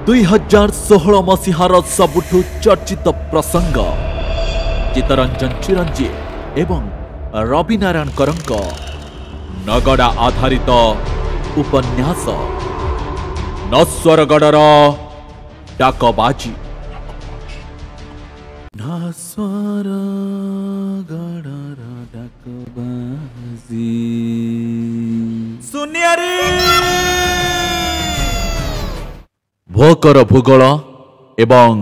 2016 ମସିହାର ସବୁଠୁ ଚର୍ଚ୍ଚିତ ପ୍ରସଙ୍ଗ ଚିତ୍ତରଞ୍ଜନ ଚିରଞ୍ଜୀବ ଏବଂ ରବିନାରାୟଣ କରଙ୍କ ନଗଡ଼ା ଆଧାରିତ ଉପନ୍ୟାସ ନଶ୍ୱରଗଡ଼ର ଡାକବାଜି। ନଶ୍ୱରଗଡ଼ର ଡାକବାଜି। ସୁନିଆରୀ ଭୋକର ଭୂଗୋଳ ଏବଂ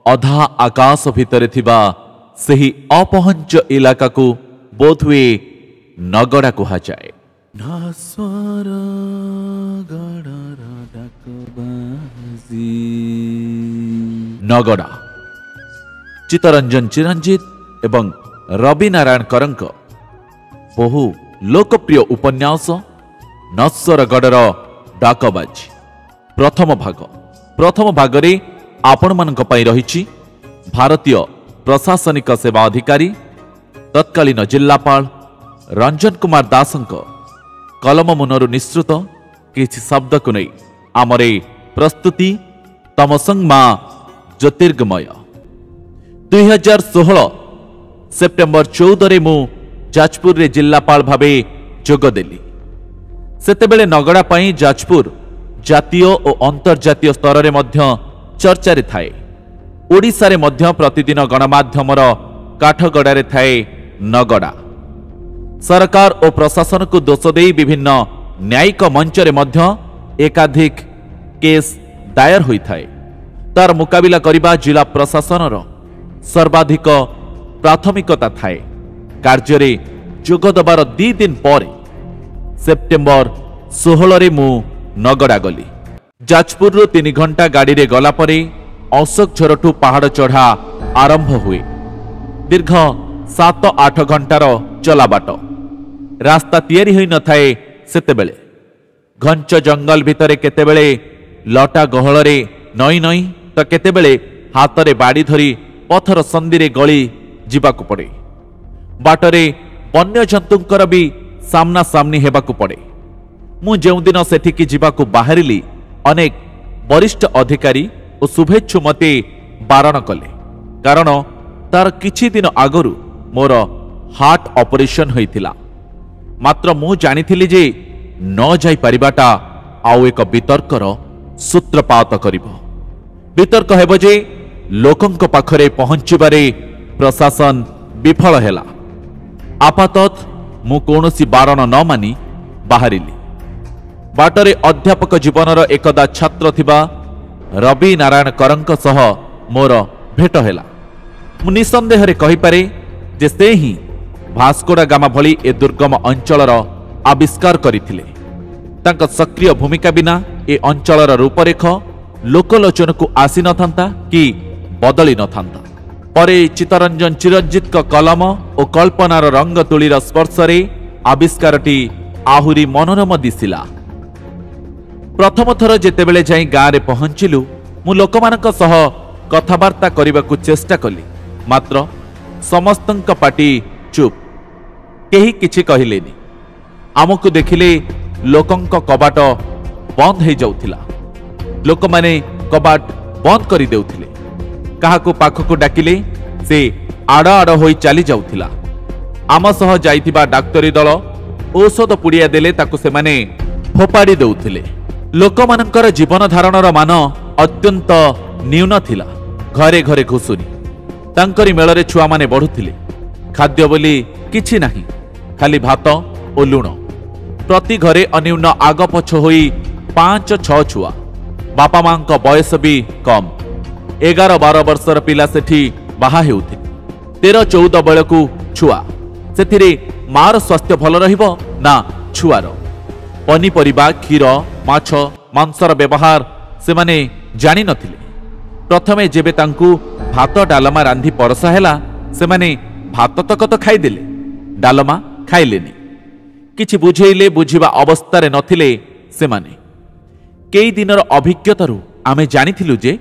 ଅଧା ଆକାଶ ଭିତରେ ଥିବା ସେହି ଅପହଞ୍ଚ ଇଲାକାକୁ ବୋଧହୁଏ ନଗଡ଼ା କୁହାଯାଏ। ନଶ୍ୱରଗଡ଼ର ଡାକବାଜି। ନଗଡ଼ା ଚିତ୍ତରଞ୍ଜନ ଚିରଞ୍ଜିତ ଏବଂ ରବିନାରାୟଣ କରଙ୍କ ବହୁ ଲୋକପ୍ରିୟ ଉପନ୍ୟାସ ନଶ୍ୱରଗଡ଼ର ଡାକବାଜି ପ୍ରଥମ ଭାଗ। ପ୍ରଥମ ଭାଗରେ ଆପଣମାନଙ୍କ ପାଇଁ ରହିଛି ଭାରତୀୟ ପ୍ରଶାସନିକ ସେବା ଅଧିକାରୀ ତତ୍କାଳୀନ ଜିଲ୍ଲାପାଳ ରଞ୍ଜନ କୁମାର ଦାସଙ୍କ କଲମ ମୁନରୁ ନିଃସୃତ କିଛି ଶବ୍ଦକୁ ନେଇ ଆମର ଏ ପ୍ରସ୍ତୁତି ତମସଂ ମା ଜ୍ୟୋତିର୍ଗମୟ। 2016 ସେପ୍ଟେମ୍ବର 14ରେ ମୁଁ ଯାଜପୁରରେ ଜିଲ୍ଲାପାଳ ଭାବେ ଯୋଗଦେଲି। ସେତେବେଳେ ନଗଡ଼ା ପାଇଁ ଯାଜପୁର ଜାତୀୟ ଓ ଅନ୍ତର୍ଜାତୀୟ ସ୍ତରରେ ମଧ୍ୟ ଚର୍ଚ୍ଚାରେ ଥାଏ। ଓଡ଼ିଶାରେ ମଧ୍ୟ ପ୍ରତିଦିନ ଗଣମାଧ୍ୟମର କାଠଗଡ଼ାରେ ଥାଏ ନଗଡ଼ା। ସରକାର ଓ ପ୍ରଶାସନକୁ ଦୋଷ ଦେଇ ବିଭିନ୍ନ ନ୍ୟାୟିକ ମଞ୍ଚରେ ମଧ୍ୟ ଏକାଧିକ କେସ୍ ଦାୟର ହୋଇଥାଏ। ତାର ମୁକାବିଲା କରିବା ଜିଲ୍ଲା ପ୍ରଶାସନର ସର୍ବାଧିକ ପ୍ରାଥମିକତା ଥାଏ। କାର୍ଯ୍ୟରେ ଯୋଗ ଦେବାର 2 ଦିନ ପରେ ସେପ୍ଟେମ୍ବର 16ରେ ମୁଁ ନଗଡ଼ା ଗଲି। ଯାଜପୁରରୁ 3 ଘଣ୍ଟା ଗାଡ଼ିରେ ଗଲା ପରେ ଅଶୋକଝରଠୁ ପାହାଡ଼ ଚଢ଼ା ଆରମ୍ଭ ହୁଏ। ଦୀର୍ଘ 7-8 ଘଣ୍ଟାର ଚଲାବାଟ। ରାସ୍ତା ତିଆରି ହୋଇନଥାଏ ସେତେବେଳେ। ଘଞ୍ଚ ଜଙ୍ଗଲ ଭିତରେ କେତେବେଳେ ଲଟା ଗହଳରେ ନଇଁ ନଇଁ ତ କେତେବେଳେ ହାତରେ ବାଡ଼ି ଧରି ପଥର ସନ୍ଧିରେ ଗଳି ଯିବାକୁ ପଡ଼େ। ବାଟରେ ବନ୍ୟଜନ୍ତୁଙ୍କର ବି ସାମ୍ନାସାମ୍ନି ହେବାକୁ ପଡ଼େ। ମୁଁ ଯେଉଁଦିନ ସେଠିକି ଯିବାକୁ ବାହାରିଲି, ଅନେକ ବରିଷ୍ଠ ଅଧିକାରୀ ଓ ଶୁଭେଚ୍ଛୁ ମୋତେ ବାରଣ କଲେ, କାରଣ ତାର କିଛି ଦିନ ଆଗରୁ ମୋର ହାର୍ଟ ଅପରେସନ ହୋଇଥିଲା। ମାତ୍ର ମୁଁ ଜାଣିଥିଲି ଯେ ନ ଯାଇପାରିବାଟା ଆଉ ଏକ ବିତର୍କର ସୂତ୍ରପାତ କରିବ। ବିତର୍କ ହେବ ଯେ ଲୋକଙ୍କ ପାଖରେ ପହଞ୍ଚିବାରେ ପ୍ରଶାସନ ବିଫଳ ହେଲା। ଆପାତତ ମୁଁ କୌଣସି ବାରଣ ନ ମାନି ବାହାରିଲି। ବାଟରେ ଅଧ୍ୟାପକ ଜୀବନର ଏକଦା ଛାତ୍ର ଥିବା ରବି ନାରାୟଣ କରଙ୍କ ସହ ମୋର ଭେଟ ହେଲା। ମୁଁ ନିଃସନ୍ଦେହରେ କହିପାରେ ଯେ ସେ ହିଁ ଭାସ୍କୋଡା ଗାମା ଭଳି ଏ ଦୁର୍ଗମ ଅଞ୍ଚଳର ଆବିଷ୍କାର କରିଥିଲେ। ତାଙ୍କ ସକ୍ରିୟ ଭୂମିକା ବିନା ଏ ଅଞ୍ଚଳର ରୂପରେଖ ଲୋକଲୋଚନକୁ ଆସିନଥାନ୍ତା କି ବଦଳି ନଥାନ୍ତା। ପରେ ଚିତ୍ତରଞ୍ଜନ ଚିରଞ୍ଜିତଙ୍କ କଲମ ଓ କଳ୍ପନାର ରଙ୍ଗ ତୁଳିର ସ୍ପର୍ଶରେ ଆବିଷ୍କାରଟି ଆହୁରି ମନୋରମ ଦିଶିଲା। ପ୍ରଥମ ଥର ଯେତେବେଳେ ଯାଇ ଗାଁରେ ପହଞ୍ଚିଲୁ, ମୁଁ ଲୋକମାନଙ୍କ ସହ କଥାବାର୍ତ୍ତା କରିବାକୁ ଚେଷ୍ଟା କଲି, ମାତ୍ର ସମସ୍ତଙ୍କ ପାଟି ଚୁପ୍। କେହି କିଛି କହିଲେନି। ଆମକୁ ଦେଖିଲେ ଲୋକଙ୍କ କବାଟ ବନ୍ଦ ହେଇଯାଉଥିଲା। ଲୋକମାନେ କବାଟ ବନ୍ଦ କରିଦେଉଥିଲେ। କାହାକୁ ପାଖକୁ ଡାକିଲେ ସେ ଆଡ଼ ଆଡ଼ ହୋଇ ଚାଲି ଯାଉଥିଲା। ଆମ ସହ ଯାଇଥିବା ଡାକ୍ତରୀ ଦଳ ଔଷଧ ପୁଡ଼ିଆ ଦେଲେ ତାକୁ ସେମାନେ ଫୋପାଡ଼ି ଦେଉଥିଲେ। ଲୋକମାନଙ୍କର ଜୀବନ ଧାରଣର ମାନ ଅତ୍ୟନ୍ତ ନ୍ୟୁନ ଥିଲା। ଘରେ ଘରେ ଘୁଷୁରୀ, ତାଙ୍କରି ମେଳରେ ଛୁଆମାନେ ବଢ଼ୁଥିଲେ। ଖାଦ୍ୟ ବୋଲି କିଛି ନାହିଁ, ଖାଲି ଭାତ ଓ ଲୁଣ। ପ୍ରତି ଘରେ ଅନ୍ୟୁନ ଆଗ ପଛ ହୋଇ 5-6 ଛୁଆ। ବାପା ମାଙ୍କ ବୟସ ବି କମ୍। 11-12 ବର୍ଷର ପିଲା ସେଠି ବାହା ହେଉଥିଲେ। 13-14 ବେଳକୁ ଛୁଆ। ସେଥିରେ ମାର ସ୍ୱାସ୍ଥ୍ୟ ଭଲ ରହିବ ନା ଛୁଆର? ପନିପରିବା, କ୍ଷୀର, ମାଛ, ମାଂସର ବ୍ୟବହାର ସେମାନେ ଜାଣିନଥିଲେ। ପ୍ରଥମେ ଯେବେ ତାଙ୍କୁ ଭାତ ଡାଲମା ରାନ୍ଧି ପରସା ହେଲା, ସେମାନେ ଭାତ ତକ ତ ଖାଇଦେଲେ, ଡାଲମା ଖାଇଲେନି। କିଛି ବୁଝେଇଲେ ବୁଝିବା ଅବସ୍ଥାରେ ନଥିଲେ ସେମାନେ। କେଇ ଦିନର ଅଭିଜ୍ଞତାରୁ ଆମେ ଜାଣିଥିଲୁ ଯେ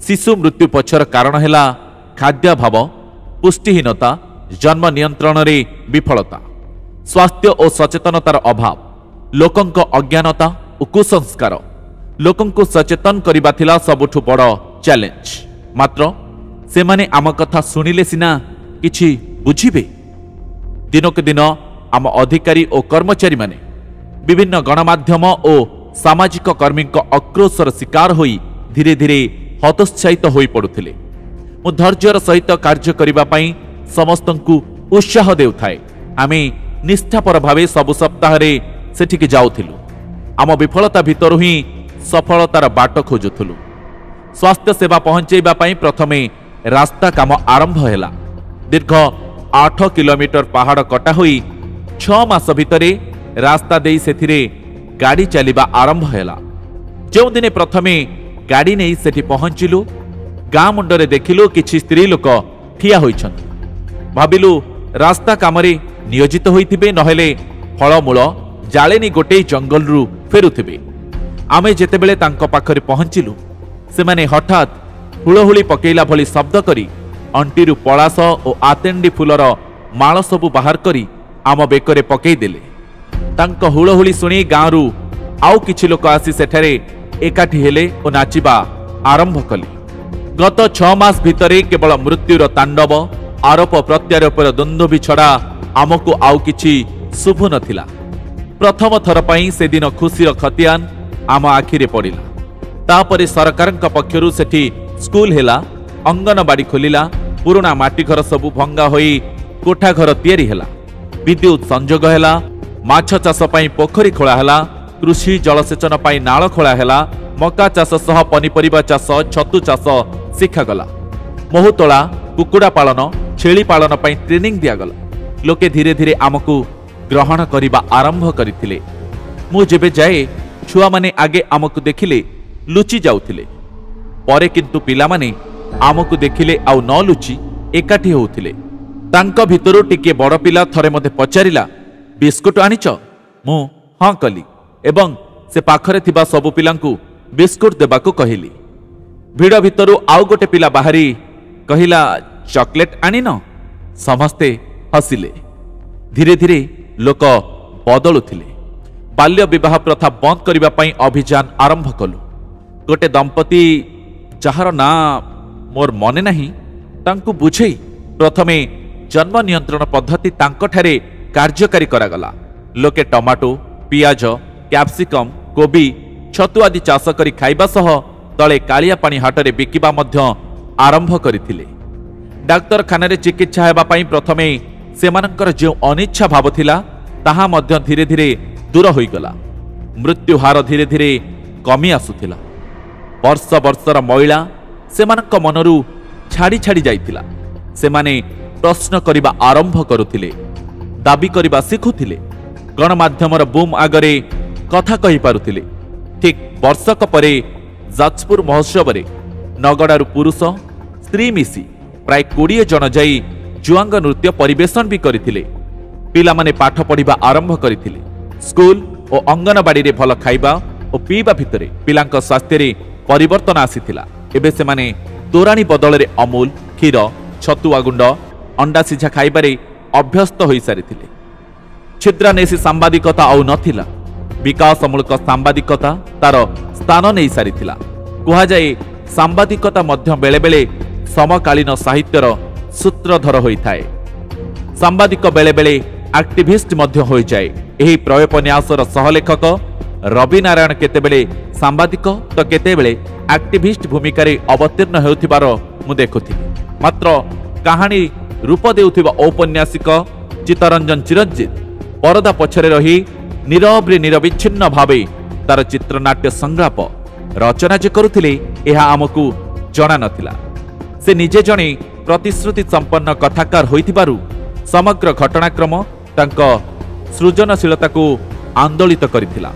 ଶିଶୁ ମୃତ୍ୟୁ ପଛର କାରଣ ହେଲା ଖାଦ୍ୟାଭାବ, ପୁଷ୍ଟିହୀନତା, ଜନ୍ମ ନିୟନ୍ତ୍ରଣରେ ବିଫଳତା, ସ୍ୱାସ୍ଥ୍ୟ ଓ ସଚେତନତାର ଅଭାବ, ଲୋକଙ୍କ ଅଜ୍ଞାନତା ଓ କୁସଂସ୍କାର। ଲୋକଙ୍କୁ ସଚେତନ କରିବା ଥିଲା ସବୁଠୁ ବଡ଼ ଚ୍ୟାଲେଞ୍ଜ। ମାତ୍ର ସେମାନେ ଆମ କଥା ଶୁଣିଲେ ସିନା କିଛି ବୁଝିବେ। ଦିନକୁ ଦିନ ଆମ ଅଧିକାରୀ ଓ କର୍ମଚାରୀମାନେ ବିଭିନ୍ନ ଗଣମାଧ୍ୟମ ଓ ସାମାଜିକ କର୍ମୀଙ୍କ ଆକ୍ରୋଶର ଶିକାର ହୋଇ ଧୀରେ ଧୀରେ ହତୋତ୍ସାହିତ ହୋଇପଡ଼ୁଥିଲେ। ମୁଁ ଧୈର୍ଯ୍ୟର ସହିତ କାର୍ଯ୍ୟ କରିବା ପାଇଁ ସମସ୍ତଙ୍କୁ ଉତ୍ସାହ ଦେଉଥାଏ। ଆମେ ନିଷ୍ଠାପର ଭାବେ ସବୁ ସପ୍ତାହରେ ସେଠିକି ଯାଉଥିଲୁ। ଆମ ବିଫଳତା ଭିତରୁ ହିଁ ସଫଳତାର ବାଟ ଖୋଜୁଥିଲୁ। ସ୍ୱାସ୍ଥ୍ୟ ସେବା ପହଞ୍ଚାଇବା ପାଇଁ ପ୍ରଥମେ ରାସ୍ତା କାମ ଆରମ୍ଭ ହେଲା। ଦୀର୍ଘ 8 କିଲୋମିଟର ପାହାଡ଼ କଟା ହୋଇ 6 ମାସ ଭିତରେ ରାସ୍ତା ଦେଇ ସେଥିରେ ଗାଡ଼ି ଚାଲିବା ଆରମ୍ଭ ହେଲା। ଯେଉଁଦିନେ ପ୍ରଥମେ ଗାଡ଼ି ନେଇ ସେଠି ପହଞ୍ଚିଲୁ, ଗାଁ ମୁଣ୍ଡରେ ଦେଖିଲୁ କିଛି ସ୍ତ୍ରୀ ଲୋକ ଠିଆ ହୋଇଛନ୍ତି। ଭାବିଲୁ ରାସ୍ତା କାମରେ ନିୟୋଜିତ ହୋଇଥିବେ, ନହେଲେ ଫଳମୂଳ ଜାଳେନି ଗୋଟେଇ ଜଙ୍ଗଲରୁ ଫେରୁଥିବେ। ଆମେ ଯେତେବେଳେ ତାଙ୍କ ପାଖରେ ପହଞ୍ଚିଲୁ, ସେମାନେ ହଠାତ୍ ହୁଳହୁଳି ପକେଇଲା ଭଳି ଶବ୍ଦ କରି ଅଣ୍ଟିରୁ ପଳାସ ଓ ଆତେଣ୍ଡି ଫୁଲର ମାଳ ସବୁ ବାହାର କରି ଆମ ବେକରେ ପକେଇଦେଲେ। ତାଙ୍କ ହୁଳହୁଳି ଶୁଣି ଗାଁରୁ ଆଉ କିଛି ଲୋକ ଆସି ସେଠାରେ ଏକାଠି ହେଲେ ଓ ନାଚିବା ଆରମ୍ଭ କଲେ। ଗତ 6 ମାସ ଭିତରେ କେବଳ ମୃତ୍ୟୁର ତାଣ୍ଡବ, ଆରୋପ ପ୍ରତ୍ୟାରୋପର ଦ୍ୱନ୍ଦ୍ୱ ଛଡ଼ା ଆମକୁ ଆଉ କିଛି ଶୁଭୁ ନଥିଲା। ପ୍ରଥମ ଥର ପାଇଁ ସେଦିନ ଖୁସିର ଖତିଆନ ଆମ ଆଖିରେ ପଡ଼ିଲା। ତାପରେ ସରକାରଙ୍କ ପକ୍ଷରୁ ସେଠି ସ୍କୁଲ ହେଲା, ଅଙ୍ଗନବାଡ଼ି ଖୋଲିଲା, ପୁରୁଣା ମାଟି ଘର ସବୁ ଭଙ୍ଗା ହୋଇ କୋଠା ଘର ତିଆରି ହେଲା, ବିଦ୍ୟୁତ ସଂଯୋଗ ହେଲା, ମାଛ ଚାଷ ପାଇଁ ପୋଖରୀ ଖୋଳା ହେଲା, କୃଷି ଜଳସେଚନ ପାଇଁ ନାଳ ଖୋଳା ହେଲା, ମକା ଚାଷ ସହ ପନିପରିବା ଚାଷ, ଛତୁ ଚାଷ ଶିଖାଗଲା, ମହୁତୋଳା, କୁକୁଡ଼ା ପାଳନ, ଛେଳି ପାଳନ ପାଇଁ ଟ୍ରେନିଂ ଦିଆଗଲା। ଲୋକେ ଧୀରେ ଧୀରେ ଆମକୁ ଗ୍ରହଣ କରିବା ଆରମ୍ଭ କରିଥିଲେ। ମୁଁ ଯେବେ ଯାଏ, ଛୁଆମାନେ ଆଗେ ଆମକୁ ଦେଖିଲେ ଲୁଚି ଯାଉଥିଲେ। ପରେ କିନ୍ତୁ ପିଲାମାନେ ଆମକୁ ଦେଖିଲେ ଆଉ ନ ଲୁଚି ଏକାଠି ହେଉଥିଲେ। ତାଙ୍କ ଭିତରୁ ଟିକିଏ ବଡ଼ ପିଲା ଥରେ ମୋତେ ପଚାରିଲା, ବିସ୍କୁଟ ଆଣିଛ? ମୁଁ ହଁ କଲି ଏବଂ ସେ ପାଖରେ ଥିବା ସବୁ ପିଲାଙ୍କୁ ବିସ୍କୁଟ ଦେବାକୁ କହିଲି। ଭିଡ଼ ଭିତରୁ ଆଉ ଗୋଟେ ପିଲା ବାହାରି କହିଲା, ଚକୋଲେଟ୍ ଆଣିନ? ସମସ୍ତେ ହସିଲେ। ଧୀରେ ଧୀରେ ଲୋକ ବଦଳୁଥିଲେ। ବାଲ୍ୟ ବିବାହ ପ୍ରଥା ବନ୍ଦ କରିବା ପାଇଁ ଅଭିଯାନ ଆରମ୍ଭ କଲୁ। ଗୋଟେ ଦମ୍ପତି, ଯାହାର ନାଁ ମୋର ମନେ ନାହିଁ, ତାଙ୍କୁ ବୁଝେଇ ପ୍ରଥମେ ଜନ୍ମ ନିୟନ୍ତ୍ରଣ ପଦ୍ଧତି ତାଙ୍କଠାରେ କାର୍ଯ୍ୟକାରୀ କରାଗଲା। ଲୋକେ ଟମାଟୋ, ପିଆଜ, କ୍ୟାପ୍ସିକମ୍, କୋବି, ଛତୁ ଆଦି ଚାଷ କରି ଖାଇବା ସହ ତଳେ କାଳିଆପାଣି ହାଟରେ ବିକିବା ମଧ୍ୟ ଆରମ୍ଭ କରିଥିଲେ। ଡାକ୍ତରଖାନାରେ ଚିକିତ୍ସା ହେବା ପାଇଁ ପ୍ରଥମେ ସେମାନଙ୍କର ଯେଉଁ ଅନିଚ୍ଛା ଭାବ ଥିଲା, ତାହା ମଧ୍ୟ ଧୀରେ ଧୀରେ ଦୂର ହୋଇଗଲା। ମୃତ୍ୟୁହାର ଧୀରେ ଧୀରେ କମି ଆସୁଥିଲା। ବର୍ଷ ବର୍ଷର ମଇଳା ସେମାନଙ୍କ ମନରୁ ଛାଡ଼ି ଛାଡ଼ି ଯାଇଥିଲା। ସେମାନେ ପ୍ରଶ୍ନ କରିବା ଆରମ୍ଭ କରୁଥିଲେ, ଦାବି କରିବା ଶିଖୁଥିଲେ, ଗଣମାଧ୍ୟମର ବୁମ୍ ଆଗରେ କଥା କହିପାରୁଥିଲେ। ଠିକ୍ ବର୍ଷକ ପରେ ଯାଜପୁର ମହୋତ୍ସବରେ ନଗଡ଼ାରୁ ପୁରୁଷ ସ୍ତ୍ରୀ ମିଶି ପ୍ରାୟ 20 ଜଣ ଯାଇ ଜୁଆଙ୍ଗ ନୃତ୍ୟ ପରିବେଷଣ ବି କରିଥିଲେ। ପିଲାମାନେ ପାଠ ପଢ଼ିବା ଆରମ୍ଭ କରିଥିଲେ। ସ୍କୁଲ ଓ ଅଙ୍ଗନବାଡ଼ିରେ ଭଲ ଖାଇବା ଓ ପିଇବା ଭିତରେ ପିଲାଙ୍କ ସ୍ୱାସ୍ଥ୍ୟରେ ପରିବର୍ତ୍ତନ ଆସିଥିଲା। ଏବେ ସେମାନେ ତୋରାଣୀ ବଦଳରେ ଅମୁଲ, କ୍ଷୀର, ଛତୁଆ ଗୁଣ୍ଡ, ଅଣ୍ଡା ସିଝା ଖାଇବାରେ ଅଭ୍ୟସ୍ତ ହୋଇସାରିଥିଲେ। ଛିଦ୍ରାନେଶୀ ସାମ୍ବାଦିକତା ଆଉ ନଥିଲା। ବିକାଶମୂଳକ ସାମ୍ବାଦିକତା ତାର ସ୍ଥାନ ନେଇସାରିଥିଲା। କୁହାଯାଏ, ସାମ୍ବାଦିକତା ମଧ୍ୟ ବେଳେବେଳେ ସମକାଳୀନ ସାହିତ୍ୟର ସୂତ୍ରଧର ହୋଇଥାଏ। ସାମ୍ବାଦିକ ବେଳେବେଳେ ଆକ୍ଟିଭିଷ୍ଟ ମଧ୍ୟ ହୋଇଯାଏ। ଏହି ପ୍ରୟୋପନ୍ୟାସର ସହଲେଖକ ରବି ନାରାୟଣ କେତେବେଳେ ସାମ୍ବାଦିକ ତ କେତେବେଳେ ଆକ୍ଟିଭିଷ୍ଟ ଭୂମିକାରେ ଅବତୀର୍ଣ୍ଣ ହେଉଥିବାର ମୁଁ ଦେଖୁଥିଲି। ମାତ୍ର କାହାଣୀ ରୂପ ଦେଉଥିବା ଔପନ୍ୟାସିକ ଚିତ୍ତରଞ୍ଜନ ଚିରଞ୍ଜିତ ପରଦା ପଛରେ ରହି ନୀରବରେ ନିରବିଚ୍ଛିନ୍ନ ଭାବେ ତାର ଚିତ୍ରନାଟ୍ୟ ସଂଳାପ ରଚନା ଯେ କରୁଥିଲେ, ଏହା ଆମକୁ ଜଣା ନଥିଲା। ସେ ନିଜେ ଜଣେ ପ୍ରତିଶ୍ରୁତି ସମ୍ପନ୍ନ କଥାକାର ହୋଇଥିବାରୁ ସମଗ୍ର ଘଟଣାକ୍ରମ ତାଙ୍କ ସୃଜନଶୀଳତାକୁ ଆନ୍ଦୋଳିତ କରିଥିଲା।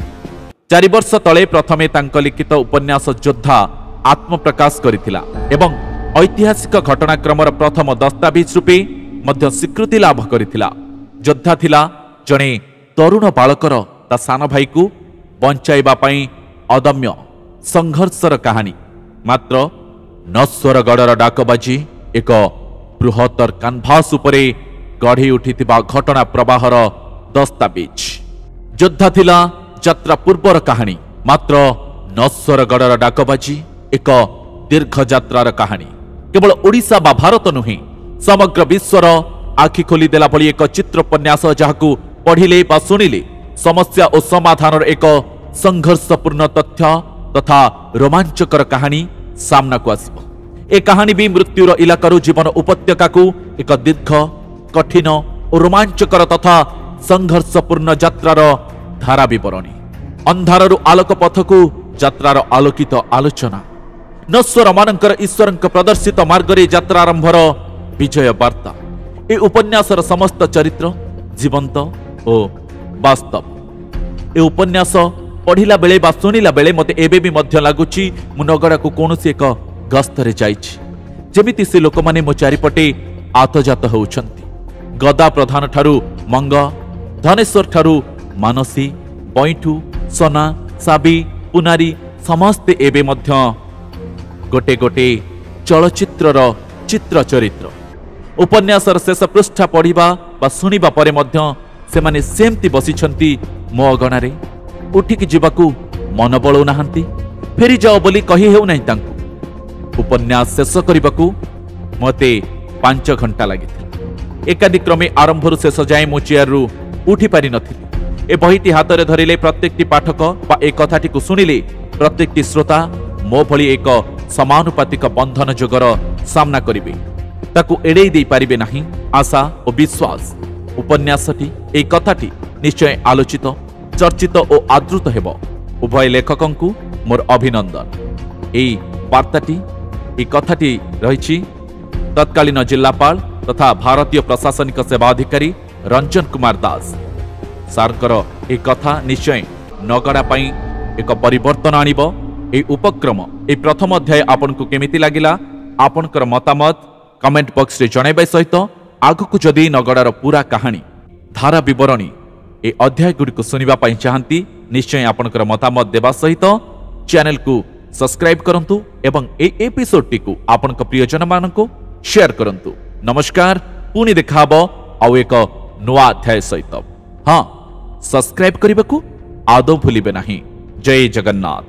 4 ବର୍ଷ ତଳେ ପ୍ରଥମେ ତାଙ୍କ ଲିଖିତ ଉପନ୍ୟାସ ଯୋଦ୍ଧା ଆତ୍ମପ୍ରକାଶ କରିଥିଲା ଏବଂ ଐତିହାସିକ ଘଟଣାକ୍ରମର ପ୍ରଥମ ଦସ୍ତାବିଜ ରୂପେ ମଧ୍ୟ ସ୍ୱୀକୃତି ଲାଭ କରିଥିଲା। ଯୋଦ୍ଧା ଥିଲା ଜଣେ ତରୁଣ ବାଳକର ତା ସାନ ଭାଇକୁ ବଞ୍ଚାଇବା ପାଇଁ ଅଦମ୍ୟ ସଂଘର୍ଷର କାହାଣୀ। ମାତ୍ର ନଶ୍ୱରଗଡ଼ର ଡାକବାଜି ଏକ ବୃହତ୍ତର କାନଭାସ ଉପରେ ଗଢ଼ି ଉଠିଥିବା ଘଟଣା ପ୍ରବାହର ଦସ୍ତାବିଜ। ଯୋଦ୍ଧା ଥିଲା ଯାତ୍ରା ପୂର୍ବର କାହାଣୀ, ମାତ୍ର ନଶ୍ୱରଗଡ଼ର ଡାକବାଜି ଏକ ଦୀର୍ଘ ଯାତ୍ରାର କାହାଣୀ। କେବଳ ଓଡ଼ିଶା ବା ଭାରତ ନୁହେଁ, ସମଗ୍ର ବିଶ୍ୱର ଆଖି ଖୋଲି ଦେଲା ଭଳି ଏକ ଚିତ୍ରୋପନ୍ୟାସ, ଯାହାକୁ ପଢ଼ିଲେ ବା ଶୁଣିଲେ ସମସ୍ୟା ଓ ସମାଧାନର ଏକ ସଂଘର୍ଷପୂର୍ଣ୍ଣ ତଥ୍ୟ ତଥା ରୋମାଞ୍ଚକର କାହାଣୀ ସାମ୍ନାକୁ ଆସିବ। ଏ କାହାଣୀ ବି ମୃତ୍ୟୁର ଇଲାକାରୁ ଜୀବନ ଉପତ୍ୟକାକୁ ଏକ ଦୀର୍ଘ, କଠିନ ଓ ରୋମାଞ୍ଚକର ତଥା ସଂଘର୍ଷପୂର୍ଣ୍ଣ ଯାତ୍ରାର ଧାରା ବିବରଣୀ। ଅନ୍ଧାରରୁ ଆଲୋକ ପଥକୁ ଯାତ୍ରାର ଆଲୋକିତ ଆଲୋଚନା, ନଶ୍ୱରମାନଙ୍କର ଈଶ୍ୱରଙ୍କ ପ୍ରଦର୍ଶିତ ମାର୍ଗରେ ଯାତ୍ରା ଆରମ୍ଭର ବିଜୟ ବାର୍ତ୍ତା। ଏ ଉପନ୍ୟାସର ସମସ୍ତ ଚରିତ୍ର ଜୀବନ୍ତ ଓ ବାସ୍ତବ। ଏ ଉପନ୍ୟାସ ପଢ଼ିଲା ବେଳେ ବା ଶୁଣିଲା ବେଳେ ମୋତେ ଏବେ ବି ମଧ୍ୟ ଲାଗୁଛି ମୁଁ ନଗଡ଼ାକୁ କୌଣସି ଏକ ଗସ୍ତରେ ଯାଇଛି, ଯେମିତି ସେ ଲୋକମାନେ ମୋ ଚାରିପଟେ ଆତଯାତ ହେଉଛନ୍ତି। ଗଦା ପ୍ରଧାନ ଠାରୁ ମଙ୍ଗ, ଧନେଶ୍ୱର ଠାରୁ ମାନସୀ, ବଇଠୁ, ସନା, ସାବି, ପୁନାରୀ ସମସ୍ତେ ଏବେ ମଧ୍ୟ ଗୋଟେ ଗୋଟେ ଚଳଚ୍ଚିତ୍ରର ଚିତ୍ର ଚରିତ୍ର। ଉପନ୍ୟାସର ଶେଷ ପୃଷ୍ଠା ପଢ଼ିବା ବା ଶୁଣିବା ପରେ ମଧ୍ୟ ସେମାନେ ସେମିତି ବସିଛନ୍ତି ମୋ ଅଗଣାରେ, ଉଠିକି ଯିବାକୁ ମନ ବଳଉନାହାନ୍ତି, ଫେରିଯାଅ ବୋଲି କହି ହେଉନାହିଁ ତାଙ୍କୁ। ଉପନ୍ୟାସ ଶେଷ କରିବାକୁ ମୋତେ 5 ଘଣ୍ଟା ଲାଗିଥିଲା। ଏକାଦିକ୍ରମେ ଆରମ୍ଭରୁ ଶେଷ ଯାଏଁ ମୁଁ ଚେୟାରରୁ ଉଠି ପାରିନଥିଲି। ଏ ବହିଟି ହାତରେ ଧରିଲେ ପ୍ରତ୍ୟେକଟି ପାଠକ ବା ଏ କଥାଟିକୁ ଶୁଣିଲେ ପ୍ରତ୍ୟେକଟି ଶ୍ରୋତା ମୋ ଭଳି ଏକ ସମାନୁପାତିକ ବନ୍ଧନ ଯୋଗର ସାମ୍ନା କରିବେ, ତାକୁ ଏଡ଼େଇ ଦେଇପାରିବେ ନାହିଁ। ଆଶା ଓ ବିଶ୍ୱାସ ଉପନ୍ୟାସଟି, ଏହି କଥାଟି ନିଶ୍ଚୟ ଆଲୋଚିତ, ଚର୍ଚ୍ଚିତ ଓ ଆଦୃତ ହେବ। ଉଭୟ ଲେଖକଙ୍କୁ ମୋର ଅଭିନନ୍ଦନ। ଏହି ବାର୍ତ୍ତାଟି, ଏହି କଥାଟି ରହିଛି ତତ୍କାଳୀନ ଜିଲ୍ଲାପାଳ ତଥା ଭାରତୀୟ ପ୍ରଶାସନିକ ସେବା ଅଧିକାରୀ ରଞ୍ଜନ କୁମାର ଦାସ ସାର୍ଙ୍କର। ଏହି କଥା ନିଶ୍ଚୟ ନଗଡ଼ା ପାଇଁ ଏକ ପରିବର୍ତ୍ତନ ଆଣିବ। ଏହି ଉପକ୍ରମ, ଏହି ପ୍ରଥମ ଅଧ୍ୟାୟ ଆପଣଙ୍କୁ କେମିତି ଲାଗିଲା, ଆପଣଙ୍କର ମତାମତ କମେଣ୍ଟ ବକ୍ସରେ ଜଣାଇବା ସହିତ ଆଗକୁ ଯଦି ନଗଡ଼ାର ପୁରା କାହାଣୀ, ଧାରା ବିବରଣୀ ଏ ଅଧ୍ୟାୟଗୁଡ଼ିକୁ ଶୁଣିବା ପାଇଁ ଚାହାନ୍ତି, ନିଶ୍ଚୟ ଆପଣଙ୍କର ମତାମତ ଦେବା ସହିତ ଚ୍ୟାନେଲକୁ ସବସ୍କ୍ରାଇବ୍ କରନ୍ତୁ ଏବଂ ଏହି ଏପିସୋଡଟିକୁ ଆପଣଙ୍କ ପ୍ରିୟଜନମାନଙ୍କୁ ସେୟାର କରନ୍ତୁ। ନମସ୍କାର, ପୁଣି ଦେଖାହବ ଆଉ ଏକ ନୂଆ ଅଧ୍ୟାୟ ସହିତ। ହଁ, ସବସ୍କ୍ରାଇବ୍ କରିବାକୁ ଆଦୌ ଭୁଲିବେ ନାହିଁ। ଜୟ ଜଗନ୍ନାଥ।